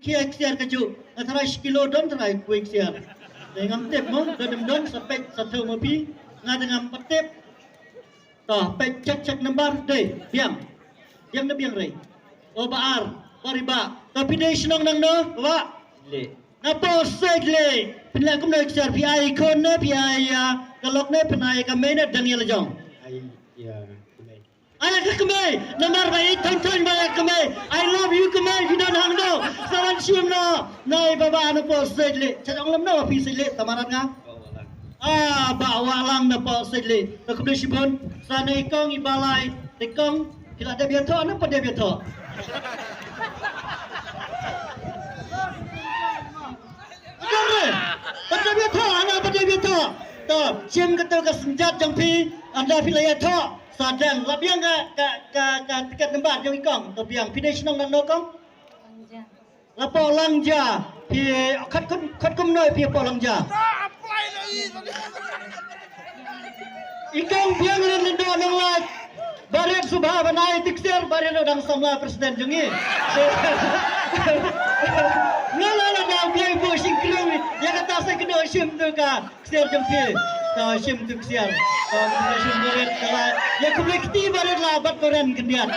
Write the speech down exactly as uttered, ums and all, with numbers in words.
Ki ai ksiar kajuh. Nga tharai shi kilo don tharai kawei ksiar. Te ngam tip mo, don ym don, sa peit sa thew ma phi. Nga te ngam pat tip. To, peit check check number, dei, biang. Biang ne biang rei. O Bah Ar, Bah Ribah. To phi dei shnong nangno, Bah? Leh. Napoh Saitleh. Phin leh kumno ksiar, phi ai khun ne, phi ai, ah, ka lok ne, phin ai ka mei ne, dang ïa la jong. Ai ïa ka mei. Ai ïa ka mei. Namar ba i thon thon ba ïa ka mei. I love you ka mei, phi don hangno. Sa wan shim no. Nai Bah Bah napoh Saitleh. Cha jong lam no phi Saitleh, tamaran nga. Ah, Bah Wahlang napoh Saitleh. Te khublei shibun. Sa ne i kong i Balai, te kong, phi la dep ïathoh ne pat dep ïathoh? Ajar re. Pat dep ïathoh, ana pat dep ïathoh. To, shim kato ka synjat jong phi, ynda phi la ïathoh. Sa dang, la biang ka, ka, ka, ka tiket number jong i kong. To biang, phi dei shnong nangno kong? Lapoh Langja, phi khat kum, khat kumno phi Lapoh Langja. I kong biang lyndoh nonglait. Barit sngewbha ban ai ksiar, barit u dang samla president jong ngi. Nga la la dau biang bu shing krung. Ïa kata sa kynnoh shim tu ka ksiar jong phi. Ka shim tu ksiar. Ka shim barit ka la. Ïa khublei kti barit la bad koren khyndiat.